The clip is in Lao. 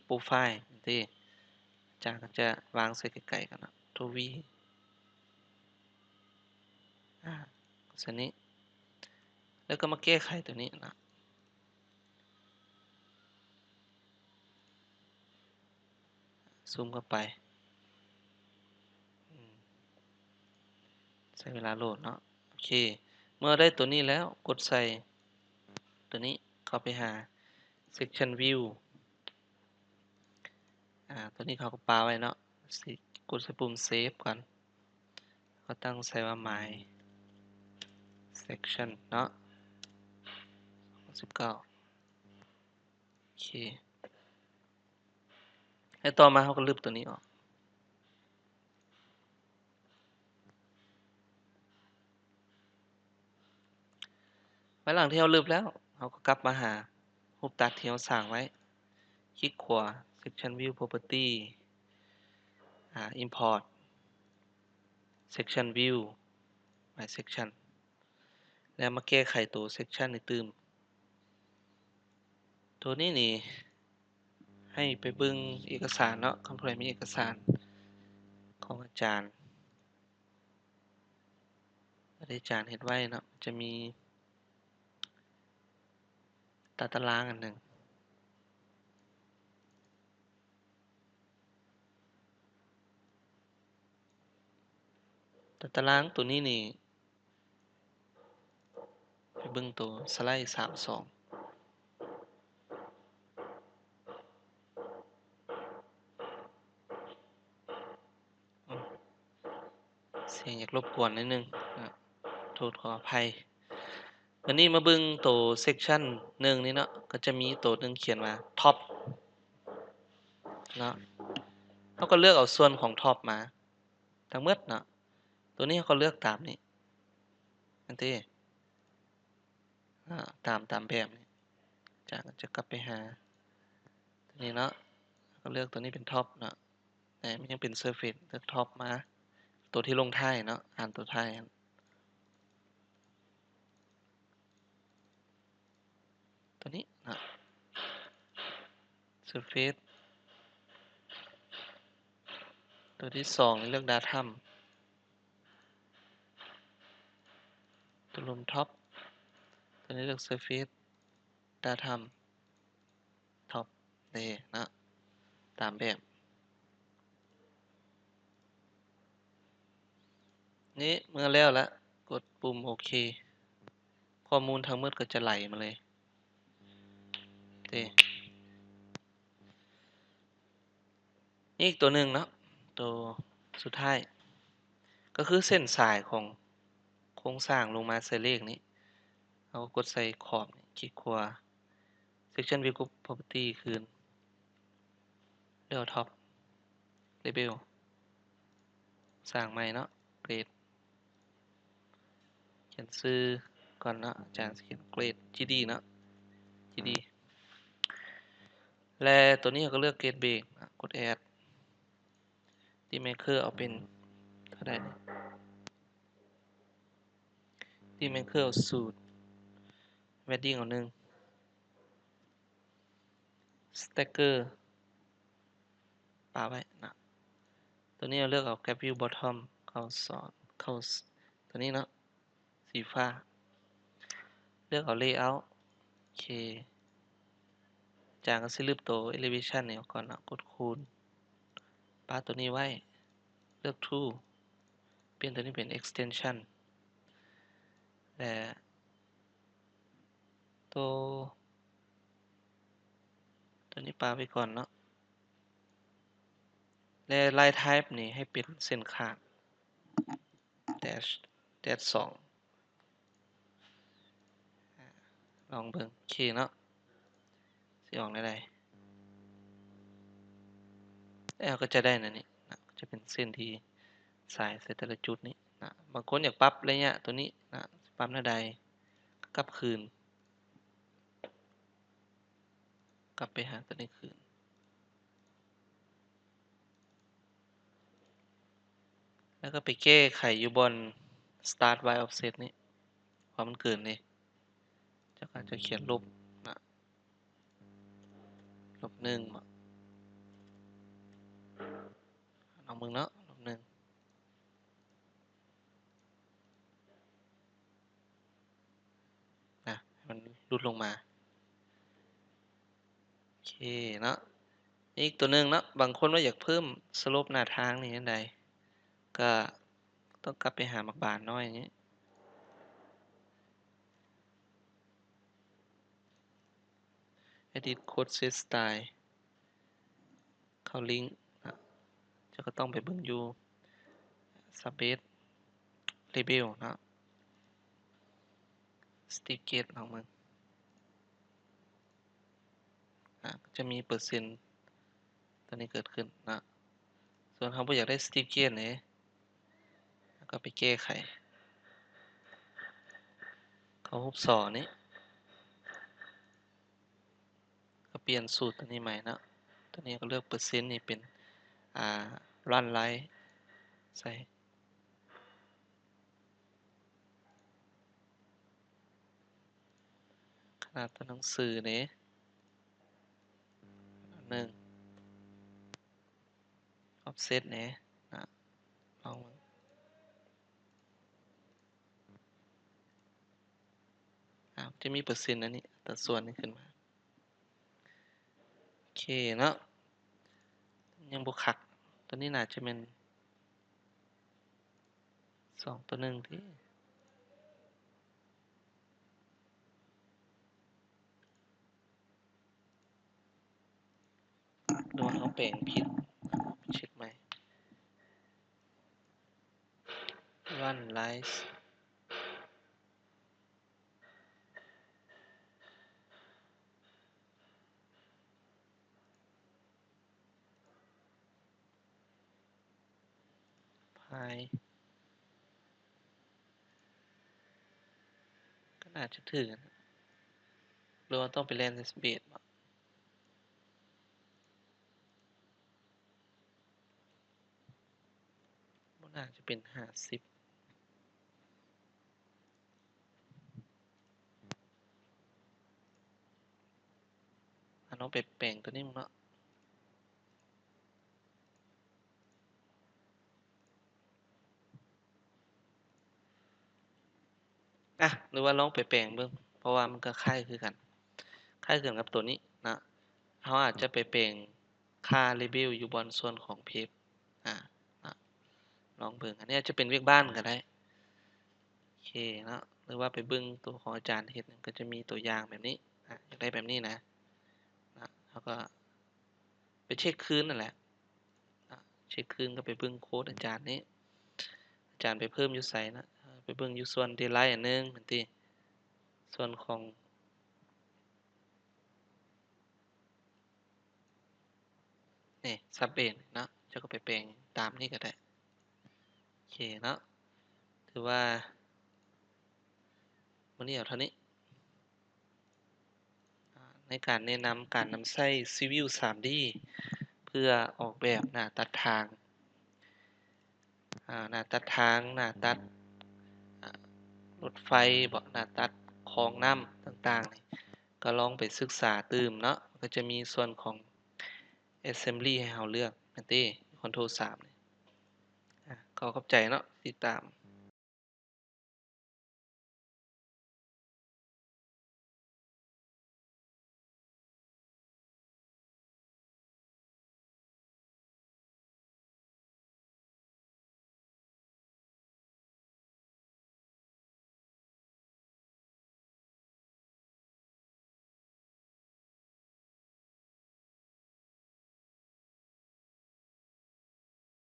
profile ເດ້ ອາຈານກໍຈະວາງໃສ່ໃກ້ໆກັນເນາະ ໂທວີ ອາ ໃສ່ນີ້ ແລ້ວກໍມາແກ້ໄຂຕົວນີ້ເນາະ. ຊູມເຂົ້າໄປ ອືມ ໃຊ້ເວລາໂຫຼດເນາະ. ໂອເຄ ເມື່ອໄດ້ຕົວນີ້ແລ້ວ ກົດໃສ່ຕົວນີ້ ເຂົ້າໄປຫາ section view ອາ ຕົວນີ້ເຮົາກໍປະໄວ້ເນາະ ຊິກົດໃສ່ປຸ່ມ save ກ່ອນ ເຮົາຕັ້ງໃສ່ວ່າ my section ເນາະ ສິບເກົ້າ ໂອເຄ ແລ້ວຕໍ່ມາເຮົາກໍລຶບຕົວນີ້ອອກ. ພາຍຫຼັງທີ່ເຮົາລຶບແລ້ວ ເຮົາກໍກັບມາຫາຮູບຕັດທີ່ເຮົາສ້າງໄວ້ ຄລິກຂວາ section view property ອາ import section view my section ແລ້ວມາແກ້ໄຂໂຕ section ນີ້ຕື່ມ. ໂຕນີ້ນີ້ໃຫ້ໄປເບິ່ງເອກະສານເນາະ ຄັນຜູ້ໃດມີເອກະສານຂອງອາຈານ ທີ່ອາຈານເຮັດໄວ້ເນາະ ຈະມີຕາຕະລາງອັນໜຶ່ງ. ຕາຕະລາງໂຕນີ້ນີ້ ໄປເບິ່ງໂຕສະໄລສາມສອງ ສຽງຢາກລົບກວນໜ້ອຍໜຶ່ງ ໂທດຂໍອະໄພ. ບາດນີ້ມາເບິ່ງໂຕ section ໜຶ່ງນີ້ເນາະ ກໍຈະມີໂຕໜຶ່ງຂຽນວ່າ top ເນາະ ເຮົາກໍເລືອກເອົາສ່ວນຂອງ top ມາທັງໝົດເນາະ. ໂຕນີ້ເຮົາກໍເລືອກຕາມນີ້ ອັນເດ້ ອາ ຕາມ ຕາມແບບນີ້ ຈາກ ຈະກັບໄປຫາໂຕນີ້ເນາະ ເຮົາກໍເລືອກໂຕນີ້ເປັນ top ເນາະ ແຕ່ມັນຍັງເປັນ surface ເລືອກ top ມາ ໂຕທີ່ລົງທ້າຍເນາະ ອ່ານໂຕທ້າຍຫັ້ນ ໂຕນີ້ເນາະ surface ໂຕທີສອງເລືອກ datum ໂຕລຸ່ມ top ໂຕນີ້ເລືອກ surface datum top ເດ້ເນາະ ຕາມແບບ ນີ້ເມື່ອແລ້ວລະ ກົດປຸ່ມໂອເຄ ຂໍ້ມູນທັງໝົດກໍຈະໄຫຼມາເລີຍເດ້. ນີ້ອີກຕົວໜຶ່ງເນາະ ຕົວສຸດທ້າຍ ກໍຄືເສັ້ນສາຍຂອງໂຄງສ້າງລົງມາໃສ່ເລກນີ້ ເຮົາກໍກົດໃສ່ຂອບນີ້ ຄລິກຂວາ section view property ຄືນ ເລືອກ top label ສ້າງໃໝ່ເນາະ grade ຂຽນຊື່ກ່ອນເນາະ ອາຈານຂຽນ grade ຈີດີ ເນາະ ຈີດີ ແລະ ຕົວນີ້ເຮົາກໍເລືອກ grade break ນະ ກົດ add ທີ່ marker ເອົາເປັນເທົ່າໃດນີ້ ທີ່ marker ເອົາສູນ padding ເອົາໜຶ່ງ stagger ປະໄວ້ນະ ຕົວນີ້ເຮົາເລືອກເອົາ gap view bottom ເຂົ້າສອນ ເຂົ້າ ຕົວນີ້ເນາະ ສີຟ້າ ເລືອກເອົາ layout ໂອເຄ ຈາກນັ້ນຊິລຶບໂຕ elevation ນີ້ອອກກ່ອນເນາະ ກົດຄູນ ປະຕົວນີ້ໄວ້ ເລືອກ tool ປ່ຽນຕົວນີ້ເປັນ extension ແລະ ໂຕ ຕົວນີ້ປະໄວ້ກ່ອນເນາະ ແລະ line type ນີ້ໃຫ້ເປັນເສັ້ນຂາດ dash dash ສອງ ອາ ລອງເບິ່ງ ໂອເຄເນາະ ຊິອອກແນວໃດ ແລ້ວເຮົາກໍຈະໄດ້ແນວນີ້ນະ ຈະເປັນເສັ້ນທີ່ສາຍໃສ່ແຕ່ລະຈຸດນີ້ນະ ບາງຄົນຢາກປັບໄລຍະຕົວນີ້ນະ ຊິປັບແນວໃດ ກັບຄືນ ກັບໄປຫາຕົວນີ້ຄືນ ແລ້ວກໍໄປແກ້ໄຂຢູ່ບ່ອນ start y offset ນີ້ ເພາະມັນເກີນເດ້ ຈາກນັ້ນຈະຂຽນລົບນະ ລົບໜຶ່ງເນາະ ຫຼຸດລົງມາ. ໂອເຄເນາະ ອີກຕົວໜຶ່ງເນາະ ບາງຄົນວ່າຢາກເພີ່ມສະໂລບໜ້າທາງນີ້ຈັ່ງໃດ ກໍຕ້ອງກັບໄປຫາໝາກບານນ້ອຍນີ້ Edit Code Set Style ເຂົ້າລິ້ງນະ ເຈົ້າກໍຕ້ອງໄປເບິ່ງຢູ່ Subbase Label ເນາະ Steepgate ລອງເບິ່ງ ອາ ຈະມີເປີເຊັນຕົວນີ້ເກີດຂຶ້ນເນາະ ສ່ວນເຮົາບໍ່ຢາກໄດ້ Steepgate ເດ້ ເຮົາກໍໄປແກ້ໄຂ ເຂົ້າຮູບສໍນີ້ ກໍປ່ຽນສູດຕົວນີ້ໃໝ່ເນາະ ຕົວນີ້ກໍເລືອກເປີເຊັນນີ້ເປັນ ອາ Run Line ໃສ່ ຂະໜາດຕົວໜັງສືເດ້ ໜຶ່ງ Offset ເດ້ນະ ລອງເບິ່ງ ອາ ຈະມີເປີເຊັນອັນນີ້ ອັດຕາສ່ວນນີ້ຂຶ້ນມາ ໂອເຄເນາະ ຍັງບໍ່ຄັກ ຕົວນີ້ໜ້າຈະແມ່ນ ສອງ ຕົວໜຶ່ງຕິ ຫຼືວ່າເຮົາແປງຜິດ ເຊັກໃໝ່ Run Line ພາຍ ກໍໜ້າຈະຖືກ ຫຼືວ່າຕ້ອງໄປແລ່ນໃສ່ Subbase ບໍ? ບໍ່ໜ້າຈະເປັນຫ້າສິບ ອາ ລອງໄປແປງຕົວນີ້ເບິ່ງເນາະ ອາ ຫຼືວ່າລອງໄປແປງເບິ່ງ ເພາະວ່າມັນກໍຄ້າຍຄືກັນ ຄ້າຍຄືກັນກັບຕົວນີ້ນະ ເຮົາອາດຈະໄປແປງຄ່າ Label ຢູ່ບ່ອນສ່ວນຂອງ Page ອາ ນະ ລອງເບິ່ງ ອັນນີ້ອາດຈະເປັນວຽກບ້ານກໍໄດ້ ໂອເຄເນາະ ຫຼືວ່າໄປເບິ່ງຕົວຂອງອາຈານເຮັດ ກໍຈະມີຕົວຢ່າງແບບນີ້ ອາ ຢາກໄດ້ແບບນີ້ນະ ນະ ເຮົາກໍໄປເຊັກຄືນນັ້ນແຫຼະ ນະ ເຊັກຄືນກໍໄປເບິ່ງໂຄດອາຈານນີ້ ອາຈານໄປເພີ່ມຢູ່ໃສນະ ໄປເບິ່ງຢູ່ສ່ວນ Daylight ອັນໜຶ່ງແມ່ນຕິ ສ່ວນຂອງ ນີ້ Subbase ເນາະ ເຈົ້າກໍໄປແປງຕາມນີ້ກໍໄດ້ ໂອເຄເນາະ ຖືວ່າມື້ນີ້ເອົາເທົ່ານີ້ ອາ ໃນການແນະນຳການນຳໃຊ້ Civil ສາມດີ ເພື່ອອອກແບບໜ້າຕັດທາງ ອາ ໜ້າຕັດທາງ ໜ້າຕັດ ອາ ລົດໄຟບໍ ໜ້າຕັດຄອງນ້ຳຕ່າງໆນີ້ ກໍລອງໄປສຶກສາຕື່ມເນາະ ມັນກໍຈະມີສ່ວນຂອງ Assembly ໃຫ້ເຮົາເລືອກແມ່ນຕິ Control ສາມນີ້ ອາ ຂໍຂອບໃຈເນາະ ຕິດຕາມ.